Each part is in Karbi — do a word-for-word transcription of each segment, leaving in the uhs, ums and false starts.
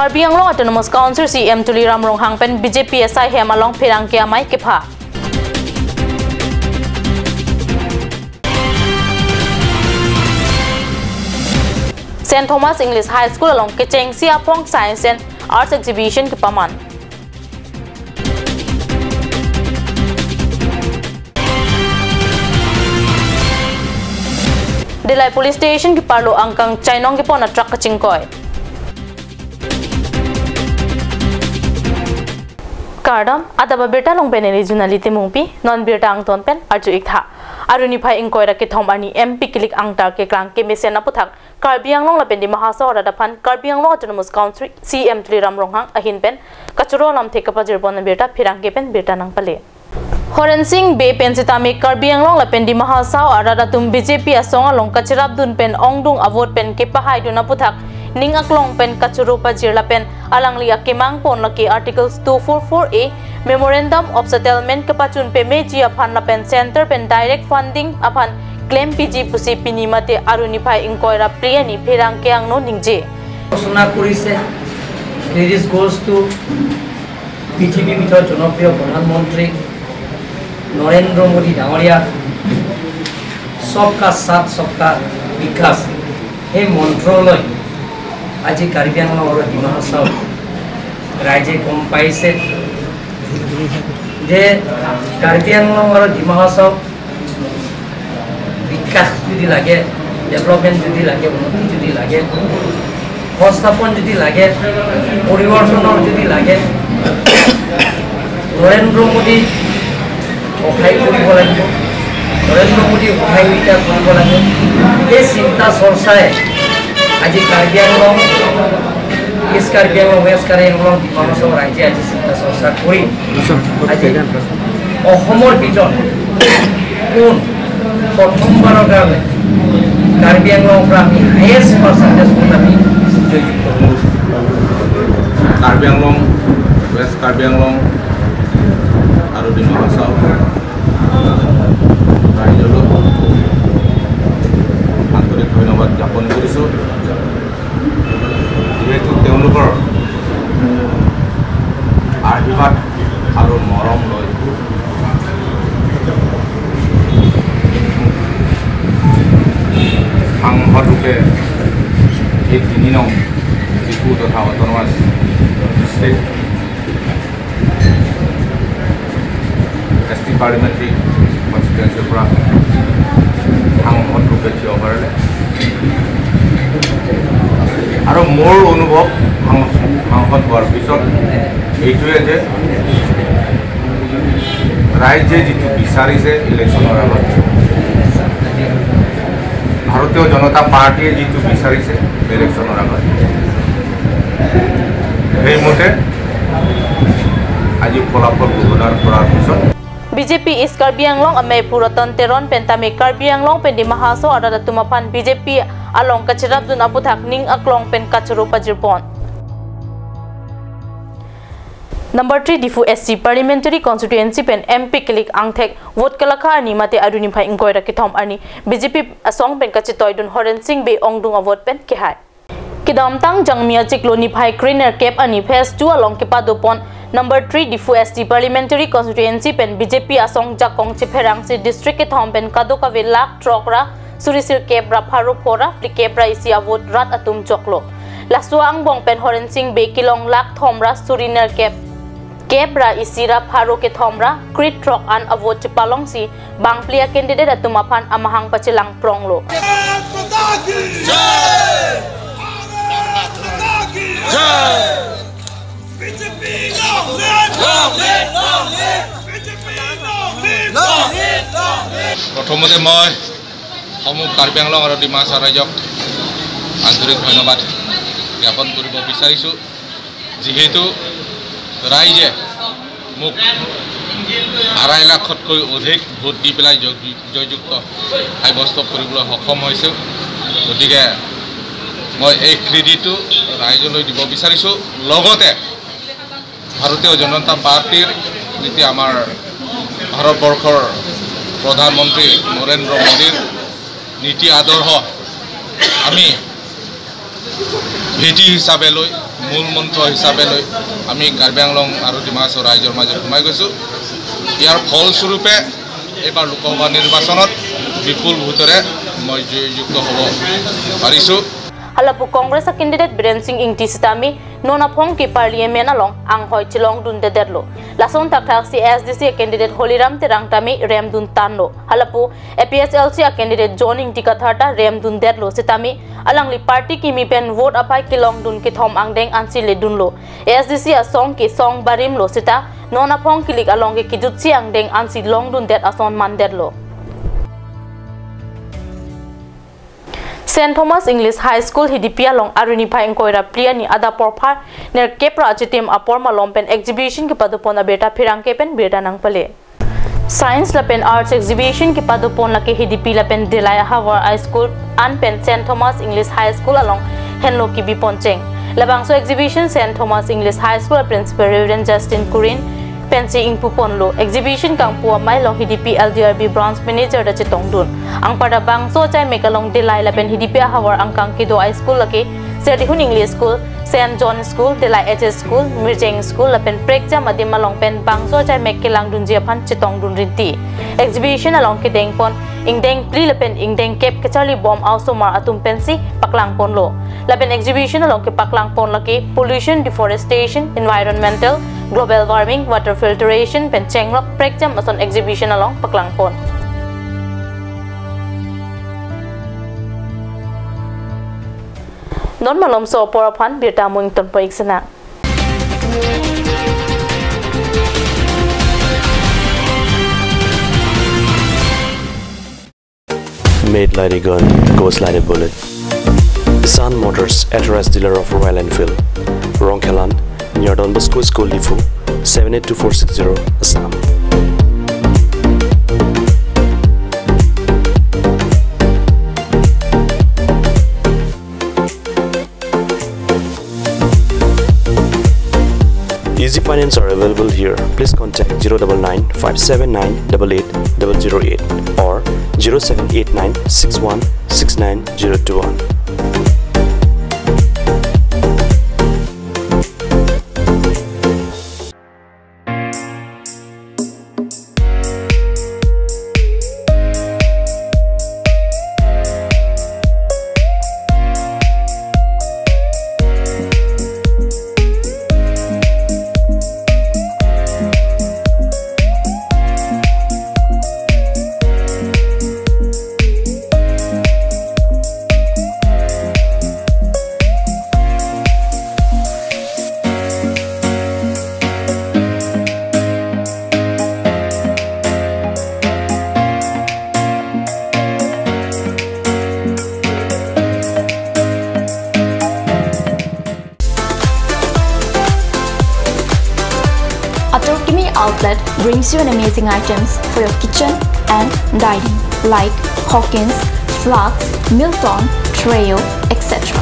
Karbi Anglong Autonomous Council C E M Tuliram Ronghang pen B J P asai hem along pherangke amei kepha. Saint Thomas English High School along kechengsi aphong Science and Arts Exhibition kepaman. Dillai Police Station keparlo angkang chainong kepon a-truck kachingkoi. Kardom, adap abirta along pen neli Junali Timungpi, non birta angton pen arju-ik tha. Arni niphai ingkoi ra kethom arni M P kilik angtar kekrang kemesen aputhak Karbi Anglong lapen Dima Hasao arat aphan Karbi Anglong Autonomous Council C E M Tuliram Ronghang ahin pen kachoro alamthe kapajirpon abirta pherangke pen birta nangpale. Horensing Bey pen sitame Karbi Anglong lapen Dima Hasao arat atum B J P asong along kacherapdun pen ongdung avote pen kepahaidun aputhak ning aklong pen kachoro pajir lapen alangli akemang pon lake Articles two four four A Memorandum of Settlement kapachun pemeji aphan lapen Centre pen direct funding aphan klempiji pusi pini mate arni niphai ingkoi ra phli arni pherangke angno ningje. ঘোষণা কৰিছে। Credit goes to পৃথিৱীৰ ভিতৰত জনপ্ৰিয় প্ৰধানমন্ত্ৰী নৰেন্দ্ৰ মোদী ডাঙৰীয়া। সবকা সাথ সবকা বিকাশ, সেই মন্ত্ৰলৈ আজি কাৰ্বি আংলং আৰু ডিমা হাছাও ৰাইজে গম পাইছে যে কাৰ্বি আংলং আৰু ডিমা হাছাও বিকাশ যদি লাগে, ডেভেলপমেণ্ট যদি লাগে, উন্নতি যদি লাগে, সংস্থাপন যদি লাগে, পৰিৱৰ্তনৰ যদি লাগে, নৰেন্দ্ৰ মোদী সহায় কৰিব লাগিব, নৰেন্দ্ৰ মোদী সহায় এতিয়া কৰিব লাগে। এই চিন্তা চৰ্চাই আজি কাৰ্বি আংলং, ইষ্ট কাৰ্বি আংলং, ৱেষ্ট কাৰ্বি আংলং, ডিমা হাছাও ৰাইজে আজি চিন্তা চৰ্চা কৰি আজি অসমৰ ভিতৰত কোন প্ৰথমবাৰৰ কাৰণে কাৰ্বি আংলঙৰ পৰা আমি হায়েষ্ট পাৰ্চেণ্টেজ ভোট আমি জয়যুক্ত হ'ম। কাৰ্বি আংলং, ৱেষ্ট কাৰ্বি আংলং আৰু ডিমা হাছাও ৰাইজলৈ আন্তৰিক ধন্যবাদ জ্ঞাপন কৰিছোঁ। যিহেতু তেওঁলোকৰ আশীৰ্বাদ আৰু মৰম লৈ সাংসদ ৰূপে এই তিনি নং ডিফু তথা অট'নমাছ ডিষ্ট্ৰিক্ট এছ টি পাৰ্লিমেণ্টেৰী কনষ্টিটুৱেঞ্চিৰ পৰা সাংসদ ৰূপে থিয় কৰিলে। আৰু মোৰ অনুভৱ সাং-, সাংসদ হোৱাৰ পিছত এইটোৱে যে ৰাইজে যিটো বিচাৰিছে ইলেকশ্যনৰ আগত, ভাৰতীয় জনতা পাৰ্টীয়ে যিটো বিচাৰিছে ইলেকশ্যনৰ আগত, সেইমতে আজি ফলাফল ঘোষণা কৰাৰ পিছত BJP East Karbi Anglong amei pu Ratan Teron pen tame Karbi Anglong pen Dima Hasao arat atum aphan B J P along kacherapdun aputhak ning aklong pen kachoro pajirpon. Number three Diphu S C Parliamentary Constituency pen M P kilik angthek vote kalakha arni mate aruni phai ingkoi ra kethom arni B J P asong pen kachetoidun Horensing Bey ongdung avote pen kehai. Kedamtang Jangmi achiklo niphai krenerkep arni phase two along kepadopon number three Diphu S C Parliamentary Constituency pen B J P asong jakong chepherangsi district kethom pen kadokave lakh throk ra suri sirkep ra pharo pho ra phlikep ra isi avote rat atum choklo. Laso angbong pen Horensing Bey kelong lakh thom ra suri nerkep kep ra isi ra pharo kethom ra kre throk an avote chepalongsi bangphli a-candidate atum aphan amahang pachelang pronglo. প্ৰথমতে মই সমূহ কাৰ্বি আংলং আৰু ডিমা হাছাও ৰাইজক আন্তৰিক ধন্যবাদ জ্ঞাপন কৰিব বিচাৰিছোঁ। যিহেতু ৰাইজে মোক আঢ়ৈ লাখতকৈ অধিক ভোট দি পেলাই জয়-, জয়যুক্ত সাব্যস্ত কৰিবলৈ সক্ষম হৈছে, গতিকে মই এই ক্ৰেডিটটো ৰাইজলৈ দিব বিচাৰিছোঁ। লগতে ভাৰতীয় জনতা পাৰ্টীৰ নীতি, আমাৰ ভাৰতবৰ্ষৰ প্ৰধানমন্ত্ৰী নৰেন্দ্ৰ মোদীৰ নীতি আদৰ্শ আমি ভেটি হিচাপে লৈ মূল মন্ত্ৰ হিচাপে লৈ আমি কাৰ্বি আংলং আৰু ডিমা হাছাও ৰাইজৰ মাজত সোমাই গৈছোঁ। ইয়াৰ ফলস্বৰূপে এইবাৰ লোকসভা নিৰ্বাচনত বিপুল ভোটেৰে মই জয়যুক্ত হ'ব পাৰিছোঁ। Halapu Congress a candidate Biren Singh Ingti sitame non aphong ke parliament along anghoi chelongdundedetlo. Lason thakthaksi A S D C a candidate Holiram Terang tame remdun tanlo. Halapu A P H L C a candidate John Ingti Kathar ta remdundetlo sitame alangli party kimi pen vote aphai kelongdun kethom angdeng ansi ledunlo. A S D C asong ke song barimlo sita non aphong kilik along ke kejutsi angdeng ansi longdundet ason mandetlo. Saint Thomas English High School Hidipi along arni phai ingkoi ra phli arni adap porphar nerkep ra achitim apor malom pen exhibition kepadopon abirta pherangke pen birta nangpale. Science lapen Arts exhibition kepadopon lake Hidipi lapen Dillai ahavar a school an pen Saint Thomas English High School along henlo kebiponcheng. Labangso exhibition Saint Thomas English High School a principal Reverend Justin Kurin pensi ingpuponlo. Exhibition kangpu amei along Hidipi L D R B branch manager ta chetongdun. Anparta bangso achaimek along Dillai lapen Hidipi ahavar angkang kedo a school lake Serdihun English School, Saint John School, Dillai H S School, Mirjeng School lapen prekjam adim along pen bangso achaimek kelangdunji aphan chetongdun rinti. Exhibition along kedengpon ingdeng phli lapen ingdeng kep kacharlibom a-osomar atum pensi paklangponlo. Lapen exhibition along kepaklangpon lake pollution, deforestation, environmental, global warming, water filtration pen chenglok prekjam ason exhibition along paklangpon. Non malomso apor aphan birta mung tonpo iksena. Made like a gun, goes like a bullet. Sun Motors, authorized dealer of Royal Enfield. Rongkhelan, near Don Bosco School, Diphu, seven eight two four six zero, Assam. Easy Finance are available here. Please contact zero double nine five seven nine double eight double zero eight or zero seven eight nine six one six nine zero two one. Ator Kimi Outlet brings you an amazing items for your kitchen and dining, like Hawkins, Flux, Milton, Treo, et cetera.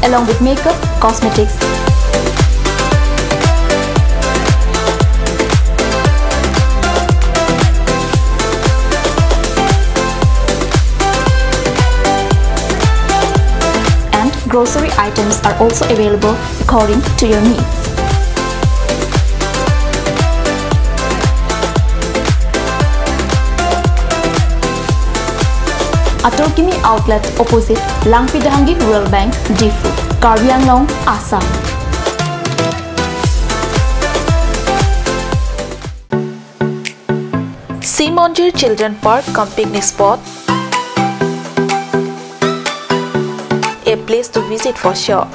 Along with makeup, cosmetics, and grocery items are also available according to your needs. Ator Kimi Outlet, opposite Langpi Dehangi Rural Bank, Diphu, Karbi Anglong, Assam. Simonjir Children Park cum picnic spot, a place to visit for sure.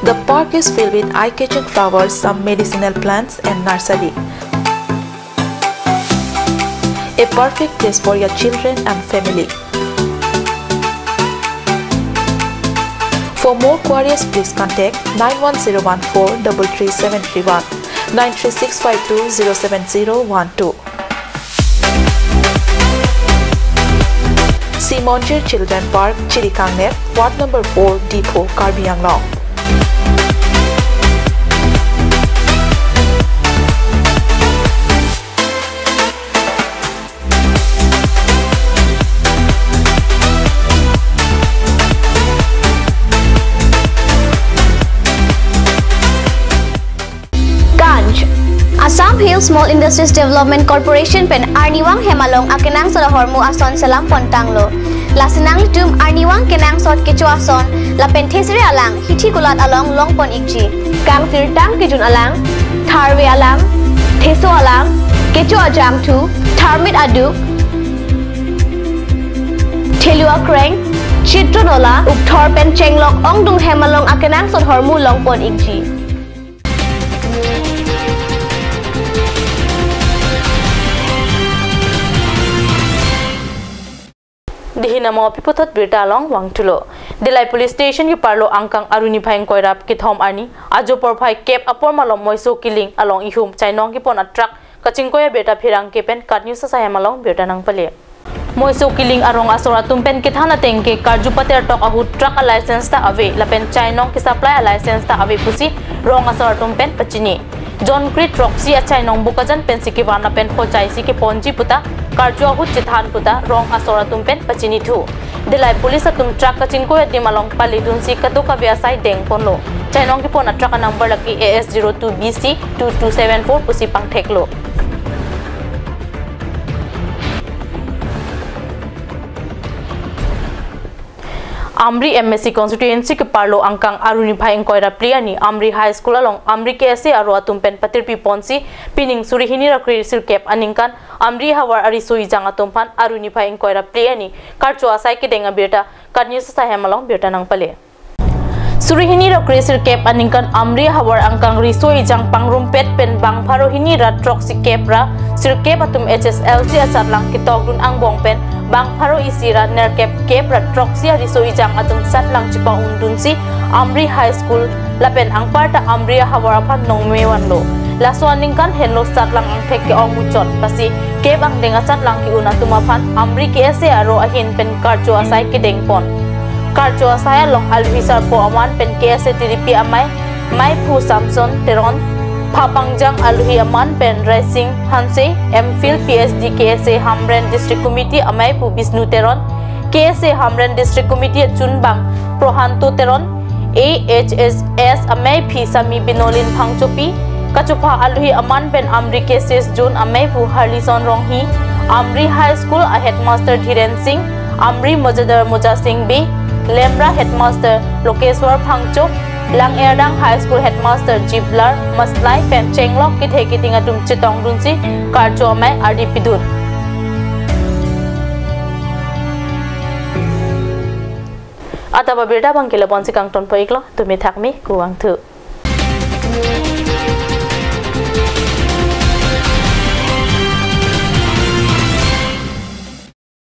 The park is filled with eye-catching flowers, some medicinal plants and nursery. A perfect place for your children and family. For more queries, please contact nine one zero one four double three seven three one, nine three six five two zero seven zero one two. Simonjir Children Park, Chirikangnep, Ward number four, Diphu, Karbi Anglong. Small Industries Development Corporation pen arnivang hem along akenangsot ahormu ason selam pon tanglo. Lasi nanglitum arnivang kenangsot kecho ason lapen thesere alang hithi kulat along long pon ikji. Kangsirtang kejun alang, tharve alang, theso alang, kecho ajangthu, tharmit aduk, thelu akreng, chitro nola, ukthor pen chenglok ongdung hem along akenangsot ahormu long pon ikji. Dei hin amo pi puthot birta along vangthulo. Dillai Police Station keparlo angkang arni niphai ingkoi ra kethom arni ajo porphai kep apor malom Moiso Kiling along ihum chainong kepon a-truck kachingkoi abirta pherangke pen KAT News asai hem along birta nangpale. Moiso Kiling arong asor atum pen kethan ateng ke karju pater tok ahut truck a-license ta ave lapen chainong ke-supply a-license ta ave pusi rong asor atum pen pachini. John Creed throksi achainong Bokajan pensi kevan lapen phochai si keponji puta karju ahut chethan puta rong asor atum pen pachinithu. Dillai police atum truck kachingkoi adim along pale dunsi kadokave asai deng ponlo. Chainong kepon a-truck a-number lake A S zero two B C two two seven four pusi pangtheklo. Amri M A C constituency keparlo angkang arni niphai ingkoi ra phli arni Amri High School along Amri K S A aro atum pen patirpi ponsi pining suri hini ra kre sirkep aningkan Amri havar ariso ejang atum aphan arni niphai ingkoi ra phli arni karcho asai kedeng abirta KAT News asai hem along birta nangpale. Suri hini ra kre sirkep aningkan Amri havar angkang riso ejang pangrumpet pen bang pharo hini ra throksi kep ra sirkep atum H S L C asatlang ketokdun angbong pen bang pharo isi ra nerkep kep ra throksi ariso ejang atum satlang chepangungdunsi Amri High School lapen anparta Amri havar aphan nongme vanlo. Laso aningkan henlo satlang angthek ke-ong muchot, lasi kep angdeng asatlang ke-un atum aphan Amri K S A aro ahin pen karcho asai kedeng pon. Karcho asai along aluhi sarpo aman pen K S A T D P amei, meiphu Samson Teron, phapangjang aluhi aman pen Raising Hanse, M Phil P H D K S A Hamren District Committee ameiphu Bishnu Teron, K S A Hamren District Committee achunbang Prohanto Teron, A H S S ameiphi Sami Binolin Phangchopi, kachopha aluhi aman pen Amri K S S Zone ameiphu Harlison Ronghi, Amri High School a-headmaster Dhiren Singh, Amri Mojadar Moja Singh Bey, Lemra headmaster Lokeswar Phangcho, Langerdang High School headmaster Jiblar Maslai pen chenglok kethe keding atum chetongdunsi karcho amei ardi pidun. Adap abirta abang ke lapu-ansi kangtonpo iklo, tumi thakmi kevangthu.